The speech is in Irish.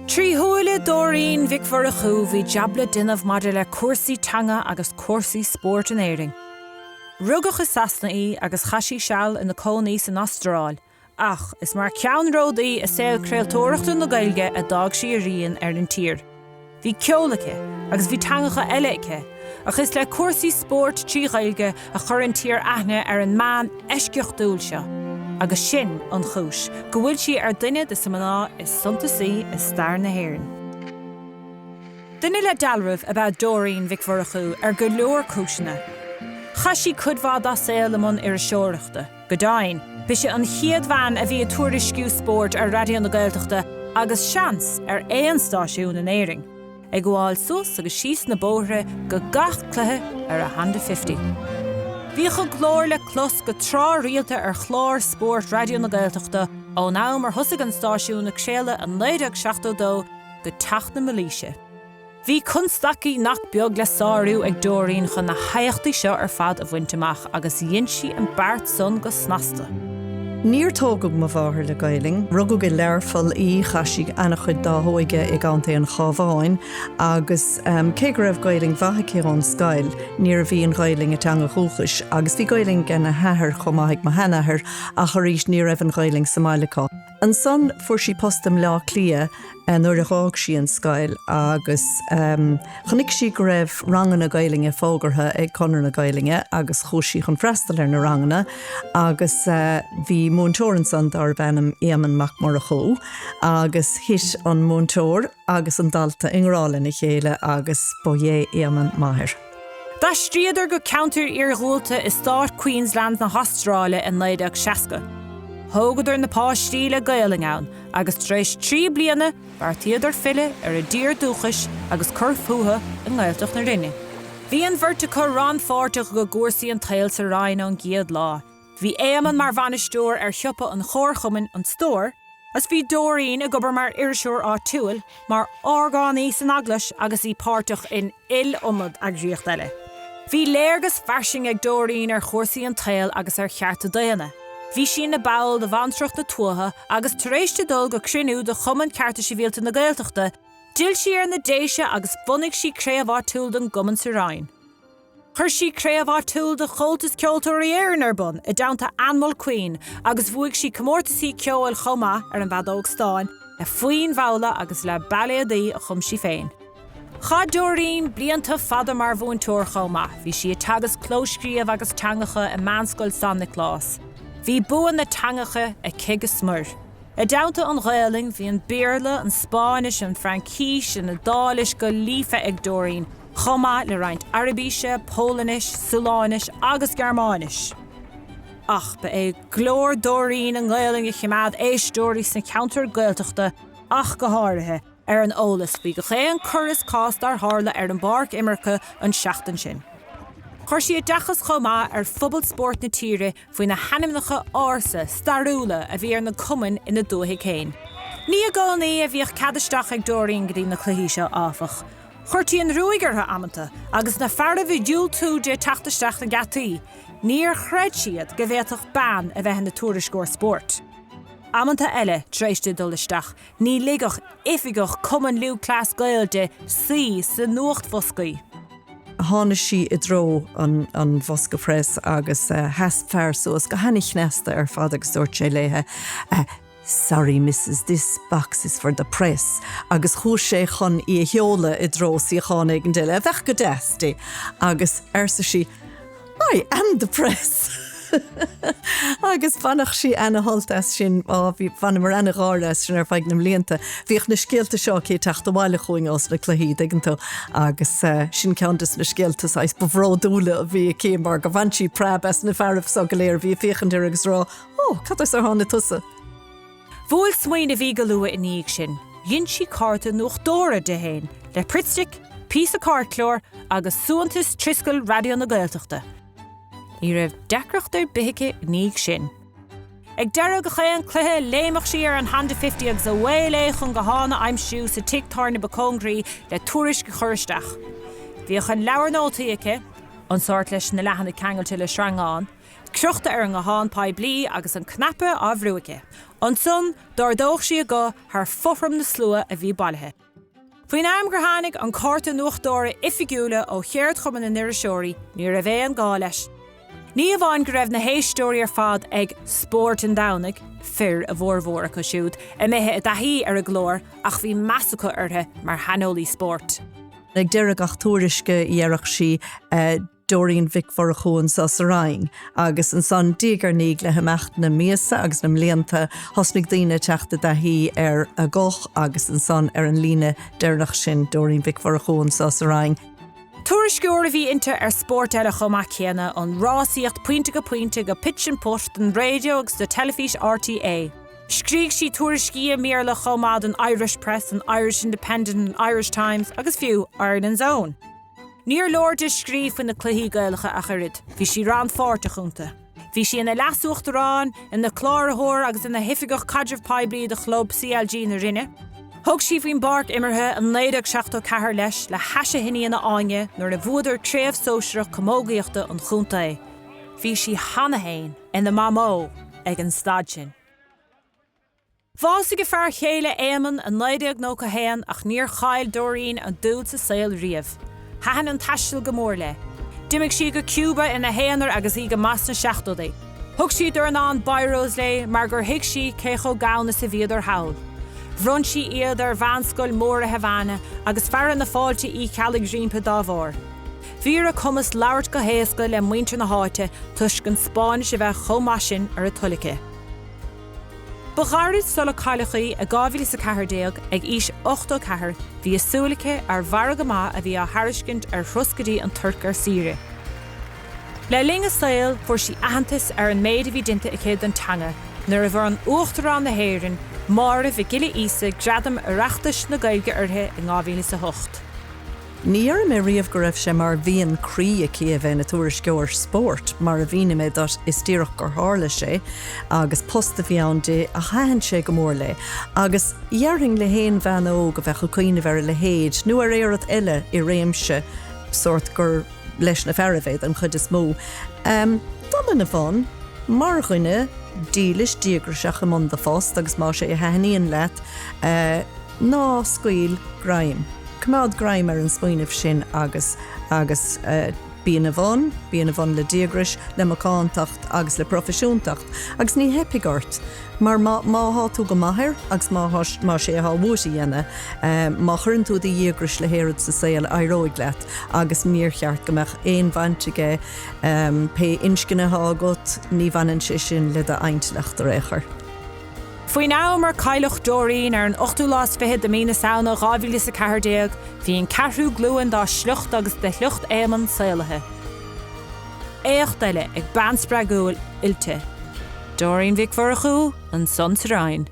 Trí shúile Dóirín Mhic Mhurchú bhí jab le déanamh maidir le cúrsaí teanga agus cúrsaí spóirt in Éirinn. Rugadh i Sasana í agus chaith sí seal ina cónaí san Astráil, ach is mar cheannródaí i saol craoltóireachta na Gaeilge a d'fhág sí a rian ar an tír. Bhí ceol aici agus bhí teangacha eile aici, ach is le cúrsaí spóirt trí Ghaeilge a chuir an tír aithne ar an mbean eisceachtúil seo, agus sin an chúis go bhfuil sí ar duine de na mná is suntasaí i stair na hÉireann. Duine le dealramh ab ea Dóirín Mhic Mhurchú ar go leor cúiseanna. Chaith sí cuid mhaith dá saol i mbun iriseoireachta. Go deimhin, b'ise an chéad bhean a bhí ag tuairisciú spóirt ar Raidió na Gaeltachta agus, seans, ar aon stáisiún in Éirinn, ag gabháil suas agus síos na bóithre go gach cluiche ar a Honda Fifty. Bhíodh a glór le clos go tráthrialta ar chlár spóirt Raidió na Gaeltachta ón am ar thosaigh an stáisiún ag craoladh i 1972 go teacht na mílaoise. Bhí constaicí nach beag le sárú ag Dóirín chun na héachtaí seo ar fad a bhaint amach agus dhein sí an beart san go snasta. Níor tógadh mo mháthair le Gaelainn. Rugadh i Learpholl í, chaith sí ana-chuid dá hóige i gContae an Chabháin agus cé go raibh Gaelainn mhaith aici ón scoil, níorbh í an Ghaelainn a teanga dhúchais agus bhí Gaelainn ag a hathair chomh maith ag mo sheanathair ach arís ní raibh an Ghaelainn sa mbaile acu. Ansan fuair sí post i mBleá Cliath nuair a dh'fhág sí an scoil agus chonaic sí go raibh ranganna Gaelainne fógartha ag Conradh na Gaelainne agus chuaigh sí chun freastal ar na ranganna agus bhí múinteoir ansan dárbh ainm Éamonn Mac Murchú agus thit an múinteoir agus an dalta i ngrá lena chéile agus ba é Éamonn m'athair. D'aistríodar go ceantar iarghúlta i stát Queensland na hAstráile i 1960. Thógadar na páistí le Gaolainn ann agus tar éis 3 bliana bheartaíodar filleadh ar a dtír dúchais agus cur fúthu i nGaeltacht na Rinne. Bhí an bheirt acu rannpháirteach i gcúrsaí an tsaoil sa Rinn ón gcéad lá. Bhí Éamonn mar bhainisteoir ar shiopa an chomharchumainn, An Stór, agus bhí Dóirín ag obair mar iriseoir áitiúil, mar orgánaí san eaglais agus í páirteach in iliomad eagraíocht eile. Bhí léargas fairsing ag Dóirín ar chúrsaí an tsaoil agus ar chearta daonna. Bhí sí ina ball de Bhantracht na Tuaithe agus tar éis di dul go cruinniú de Chumann Cearta Sibhialta na Gaeltachta, d'fhill sí ar na Déise agus bhunaigh sí craobh áitiúil den gcumann sa Rinn. Chuir sí craobh áitiúil de Chomhaltas Ceoltóirí Éireann ar bun i dteannta Ann Mulqueen agus bhuaigh sí comórtaisí ceoil chomh maith ar an bhfeadóg stáin, le foinn mhalla agus le bailéadaí a chum sí féin. Chaith Dóirín blianta fada mar mhúinteoir chomh maith, bhí sí ag teagasc clóscríobh agus teangacha i Meánscoil San Nioclás. Bhí bua na teangacha aici go smior. I dteannta an Ghaelainn, bhí an Béarla, an Spáinnis, an Fraincis, an Iodáilis go líofa ag Dóirín, chomh maith le roinnt Araibise, Polainnis, Sualainnis agus Gearmáinis. Ach ba é glór Dóirín i nGaelainn a choimeád éisteoirí sna ceantair Gaeltachta ach go háirithe, ar an eolas faoi gach aon cor is cás dár tharla ar an bpáirc imeartha an seachtain sin. Chuir sí oideachas chomh maith ar phobal spóirt na tíre faoi na hainmneacha ársa, stairiúla a bhí ar na cumainn ina dúthaigh féin. Ní i gcónaí a bhíodh cead isteach ag Dóirín go dtí na cluichí seo, áfach. Chuirtí an ruaig uirthi amanta agus na fearaibh ag diúltú di teacht isteach na geataí, níor chreid siad go bhféadfadh bean a bheith ina tuairisceoir spóirt. Amanta eile, tar éis di dul isteach, Ní ligfeadh oifigeach Cumann Lúthchleas Gael di suí sa nuachtbhoscaí. Tháinig sí i dtreo an bhosca preas agus sheas fear suas go hana-chneasta ar fad agus dúirt sé léithe, Sorry Missus, this box is for the press agus chuaigh sé chun í a sheoladh i dtreo suíochán éigin eile a bheadh go deas di agus arsa sí, I am the press! Agus bhaineadh sí ana-shult as sin, á, bhí, bhaineamar ana-gháire as sin ar feadh na mblianta. Bhíodh na scéalta seo aici ag teacht abhaile chugainn ós na cluichí, dtuigeann tú, agus sin ceann des na scéalta saghas ba bhródúla a bhí aici mar gur bhain sí preab as na fearaibh so go léir a bhí ag féachaint uirthi agus ag rá, Ó, cad as ar tháinig tusa? Bhuail smaoineamh í go luath i ndiaidh sin. Dhein sí cárta nuachtóra di fhéin, le Pritt Stick, píosa cairtchláir agus suaitheantas Triskel Raidió na Gaeltachta. Ní raibh deacracht ar bith aici i ndiaidh sin. Ag deireadh gach aon cluiche, léimeadh sí ar an Honda Fifty agus away léi chun guthán a aimsiú sa tigh tábhairne ba cóngaraí le tuairisc a chur isteach. Bhíodh an leabhar nótaí aici, an sórt leis na leathanaigh ceangailte le sreangán. Crochta ar an nguthán poiblí agus an cnaipe á bhrú aici. Ansan, d'ardódh sí a guth thar fothram na slua a bhí bailithe. Faoin am gur tháinig an cárta nuachtóra oifigiúla ó Cheardchumann na nIriseoirí, ní raibh aon gá leis. Ní amháin go raibh na héisteoirí ar fad ag Spórt an Domhnaigh, fir a bhformhór acu siúd, imithe i dtaithí ar a glór ach bhí meas acu uirthi mar shaineolaí spóirt. Ag deireadh gach tuairisce dheireadh sí Doreen Mhic Mhurchú anso sa Rinn agus ansan diaidh ar ndiaidh le himeacht na míosa agus na mblianta thosnaigh daoine ag teacht i dtaithí ar a guth agus ansan ar an líne deireanach sin Doreen Mhic Mhurchú anso sa Rinn. Tuairisceoir a bhí inti ar spórt eile chomh maith céanna, ón rásaíocht pointe go pointe go pitch and putt don raidió agus do teilifís RTÉ. Scrígh sí tuairiscí i mBéarla chomh maith don Irish Press, an Irish Independent, an Irish Times agus fiú Ireland's Own. Níor leor di scríobh faoi na cluichí Gaelacha ach oiread, bhí sí rannpháirteach iontu. Bhí sí ina leasuachtarán, ina cláraitheoir agus ina hoifigeach caidreamh poiblí do chlub CLG na Rinne. Thug sí faoin bpáirc imeartha i 1974 leis le hais a hiníone Áine nuair a bhuadar Craobh Sóisearach Camógaíochta an chontae. Bhí sí cheana féin ina mamó ag an staid sin. Bhásaigh a fear chéile Éamonn i 1991 ach níor chaill Doreen an dúil sa saol riamh. Thaitin an taisteal go mór léi. D'imigh sí go Cuba ina haonar agus í go maith sna seachtóidí. Thug sí dornán biros léi mar gur thuig sí cé chomh gann is a bhíodar thall. Bhronn sí iad ar mheánscoil mór i Havana agus fearadh na fáilte Uí Cheallaigh roimpi dá bharr. Bhí ar a cumas labhairt go héasca le muintir na háite toisc an Spáinnis a bheith chomh maith sin ar a toil aici. Ba ghairid sula cailleadh í i 2014 ag aois 84, bhí a súil aici ar mhargadh maith a bhí á thairiscint ar thuras go dtí an Tuirc ar saoire. Le linn a saoil fuair sí aitheantas ar an méid a bhí déanta aici don teanga nuair a bhronn Uachtarán na hÉireann, Máire Mhic Giolla Íosa Gradam Oireachtais na Gaeilge uirthi in 2008. Ní déarfaidh mé riamh go raibh sé mar mhian croí aici a bheith ina tuairisceoir spóirt, mar a mhínigh mé duit, is díreach gur tharla sé agus post a bhí ann di ach thaitin sé go mór léi. Agus dhéarfainn le haon bhean óg a bheadh ag cuimhneamh ar a leithéid, nó ar aon rud eile i réimse sórt gur leis na fearaibh é den chuid is mó, dul ina bhun mar dhuine dílis díograiseach i mbun do phost agus más é a thaitníonn leat, ná scaoil greim. Coimeád greim ar an smaoineamh sin agus agus bí ina bhun, bí ina bhun le díograis, le macántacht agus le proifisiúntacht agus ní theipfidh ort mar má má thá tú go maith air agus má thá má sé athá uait a dhéanamh, má chuireann tú do dhíograis le haon rud sa saol éireoidh leat agus níor cheart go mbeadh aon bhaint aige pé inscne athá agat, ní bhaineann sé sin le d'intleacht ar aon chor. Faoin am ar cailleadh Doreen ar an ochtú lá is fichead de mí na Samhna 2014, bhí an ceathrú glúin dá sliocht agus de shliocht Éamonn saolaithe. Éacht eile ag bean spreagúil oilte, Doreen Mhic Mhurchú, ansan sa Rinn.